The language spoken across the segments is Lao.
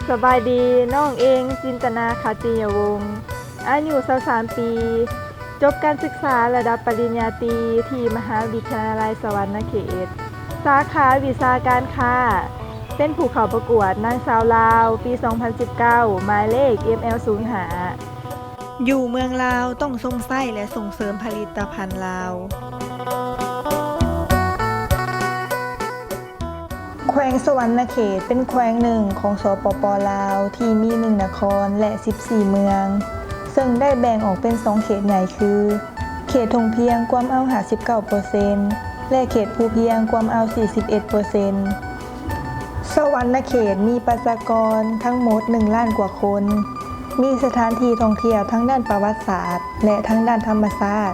ສະບາຍດີ, ນ້ອງເອງ ຈິນຕະນາ ຄາຕິຍະວົງ ອາຍຸຊາວສາມປີ, ຈົບການສຶກສາລະດັບປະລິນຍາຕີທີ່ມະຫາວິທະຍາໄລສະຫວັນນະເຂດ, ສາຂາວິຊາການຄ້າ, ເປັນຜູ້ເຂົ້າປະກວດນາງສາວລາວ ປີສອງພັນສິບເກົ້າ ໝາຍເລກ ເອັມແອລ ສູນຫ້າ. ຢູ່ເມືອງລາວຕ້ອງຊົງໃຊ້ ແລະ ສົ່ງເສີມຜະລິດຕະພັນລາວ. ແຂວງສະຫວັນນະເຂດເປັນແຂວງໜຶ່ງຂອງ ສປປ ລາວ ທີ່ມີໜຶ່ງນະຄອນ ແລະ ສິບສີ່ເມືອງ, ເຊິ່ງໄດ້ແບ່ງອອກເປັນສອງເຂດໃຫຍ່ຄື ເຂດທົ່ງພຽງກວມເອົາຫ້າສິບເກົ້າເປີເຊັນ ແລະ ເຂດພູພຽງກວມເອົາສີ່ສິບເອັດເປີເຊັນ. ສະຫວັນນະເຂດມີປະຊາກອນທັງໝົດໜຶ່ງລ້ານກວ່າຄົນ, ມີສະຖານທີ່ທ່ອງທ່ຽວທັງດ້ານປະຫວັດສາດ ແລະ ທັງດ້ານທຳມະຊາດ.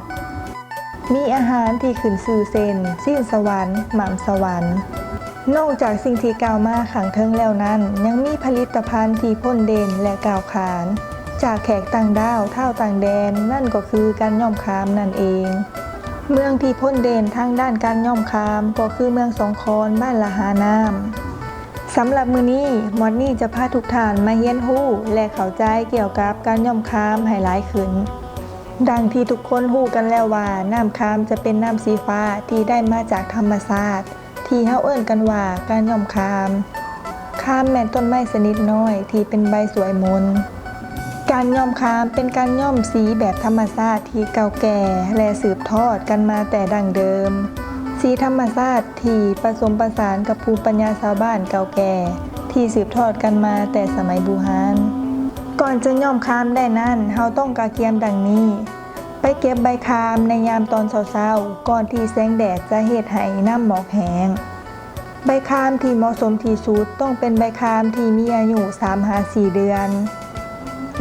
ມີອາຫານທີ່ຂຶ້ນຊື່ເຊັ່ນ ຊີ້ນສະຫວັນ, ໝ່ຳສະຫວັນ. ນອກຈາກສິ່ງທີ່ກ່າວມາຂ້າງເທິງແລ້ວນັ້ນ, ຍັງມີຜະລິດຕະພັນທີ່ພົ້ນເດັ່ນ ແລະ ກ້າວຂານ ຈາກແຂກຕ່າງດ້າວ, ທ້າວຕ່າງແດນ, ນັ້ນກໍຄືການຍ້ອມຄາມນັ້ນເອງ. ເມືອງທີ່ພົ້ນເດັ່ນທາງດ້ານການຍ້ອມຄາມ ກໍຄືເມືອງສອງຄອນ, ບ້ານລະຫານ້ຳ. ສຳລັບມື້ນີ້, ມອດນີຈະພາທຸກທ່ານມາຮຽນຮູ້ ແລະ ເຂົ້າໃຈກ່ຽວກັບການຍ້ອມຄາມໃຫ້ຫຼາຍຂຶ້ນ. ດັ່ງທີ່ທຸກຄົນຮູ້ກັນແລ້ວວ່າ ນ້ຳຄາມຈະເປັນນ້ຳສີຟ້າທີ່ໄດ້ມາຈາກທຳມະຊາດ ທີ່ເຮົາເອີ້ນກັນວ່າການຍ້ອມຄາມ. ຄາມແມ່ນຕົ້ນໄມ້ຊະນິດນ້ອຍທີ່ເປັນໃບສວຍມົນ. ການຍ້ອມຄາມເປັນການຍ້ອມສີແບບທຳມະຊາດທີ່ເກົ່າແກ່ ແລະ ສືບທອດກັນມາແຕ່ດັ້ງເດີມ. ສີທຳມະຊາດທີ່ປະສົມປະສານກັບພູມປັນຍາຊາວບ້ານເກົ່າແກ່ ທີ່ສືບທອດກັນມາແຕ່ສະໄໝບູຮານ. ກ່ອນຈະຍ້ອມຄາມໄດ້ນັ້ນ, ເຮົາຕ້ອງກະກຽມດັ່ງນີ້. ໄປເກັບໃບຄາມໃນຍາມຕອນເຊົ້າໆ ກ່ອນທີ່ແສງແດດຈະເຮັດໃຫ້ນ້ຳໝອກແຫ້ງ. ໃບຄາມທີ່ເໝາະສົມທີ່ສຸດຕ້ອງເປັນໃບຄາມທີ່ມີອາຍຸສາມຫາສີ່ເດືອນ.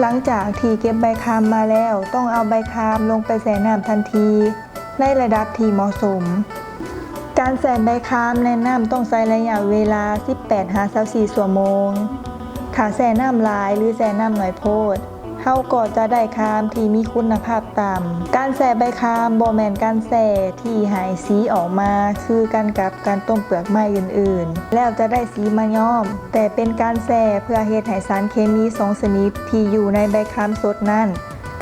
ຫຼັງຈາກທີ່ເກັບໃບຄາມມາແລ້ວ, ຕ້ອງເອົາໃບຄາມລົງໄປແຊ່ນ້ຳທັນທີ ໃນລະດັບທີ່ເໝາະສົມ. ການແຊ່ໃບຄາມໃນນ້ຳຕ້ອງໃຊ້ໄລຍະເວລາສິບແປດຫາຊາວສີ່ຊົ່ວໂມງ. ຖ້າແຊ່ນ້ຳຫຼາຍ ຫຼື ແຊ່ນ້ຳໜ້ອຍໂພດ, ເຮົາກໍຈະໄດ້ຄາມທີ່ມີຄຸນນະພາບຕ່ຳ. ການແຊ່ໃບຄາມບໍ່ແມ່ນການແຊ່ທີ່ໃຫ້ສີອອກມາຄືກັນກັບການຕົ້ມເປືອກໄມ້ອື່ນໆ ແລ້ວຈະໄດ້ສີມາຍ້ອມ, ແຕ່ເປັນການແຊ່ເພື່ອເຮັດໃຫ້ສານເຄມີສອງຊະນິດທີ່ຢູ່ໃນໃບຄາມສົດນັ້ນ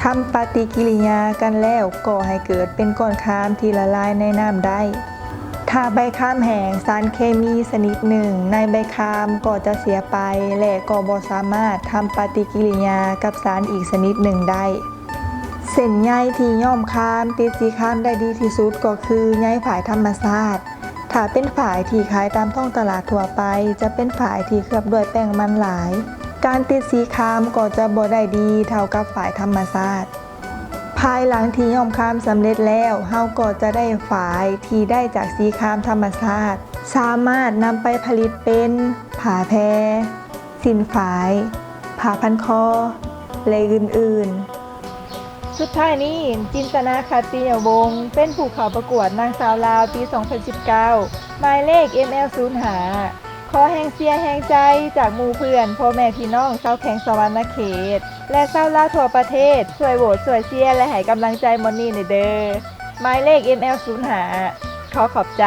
ທຳປະຕິກິລິຍາກັນແລ້ວກໍ່ໃຫ້ເກີດເປັນກ້ອນຄາມທີ່ລະລາຍໃນນ້ຳໄດ້. ຖ້າໃບຄາມແຫ້ງ, ສານເຄມີຊະນິດໜຶ່ງໃນໃບຄາມກໍຈະເສຍໄປ ແລະ ກໍບໍ່ສາມາດທຳປະຕິກິລິຍາກັບສານອີກຊະນິດໜຶ່ງໄດ້. ເສັ້ນໃຍທີ່ຍ້ອມຄາມ ຕິດສີຄາມໄດ້ດີທີ່ສຸດກໍຄືໃຍຝ້າຍທຳມະຊາດ. ຖ້າເປັນຝ້າຍທີ່ຂາຍຕາມທ້ອງຕະຫຼາດທົ່ວໄປ ຈະເປັນຝ້າຍທີ່ເຄືອບດ້ວຍແປ້ງມັນຫຼາຍ. ການຕິດສີຄາມກໍຈະບໍ່ໄດ້ດີເທົ່າກັບຝ້າຍທຳມະຊາດ. ພາຍຫຼັງທີ່ຍ້ອມຄາມສຳເລັດແລ້ວ, ເຮົາກໍຈະໄດ້ຝ້າຍທີ່ໄດ້ຈາກສີຄາມທຳມະຊາດ ສາມາດນຳໄປຜະລິດເປັນຜ້າແພ, ສິ້ນຝ້າຍ, ຜ້າພັນຄໍ ແລະ ອື່ນໆ. ສຸດທ້າຍນີ້, ຈິນຕະນາ ຄາຕິຍະວົງ ເປັນຜູ້ເຂົ້າປະກວດນາງສາວລາວປີສອງພັນສິບເກົ້າ ໝາຍເລກ ເອັມແອລ ສູນຫ້າ. ຂໍແຮງເຊຍແຮງໃຈຈາກໝູ່ເພື່ອນ, ພໍ່ແມ່ພີ່ນ້ອງຊາວແຂວງສະຫວັນນະເຂດ ແລະ ຊາວລາວທົ່ວປະເທດ ຊ່ວຍໂຫວດ, ຊ່ວຍເຊຍ ແລະ ໃຫ້ກຳລັງໃຈມອດນີແດ່ເດີ. ໝາຍເລກ ເອັມແອລ ສູນຫ້າ. ຂໍຂອບໃຈ.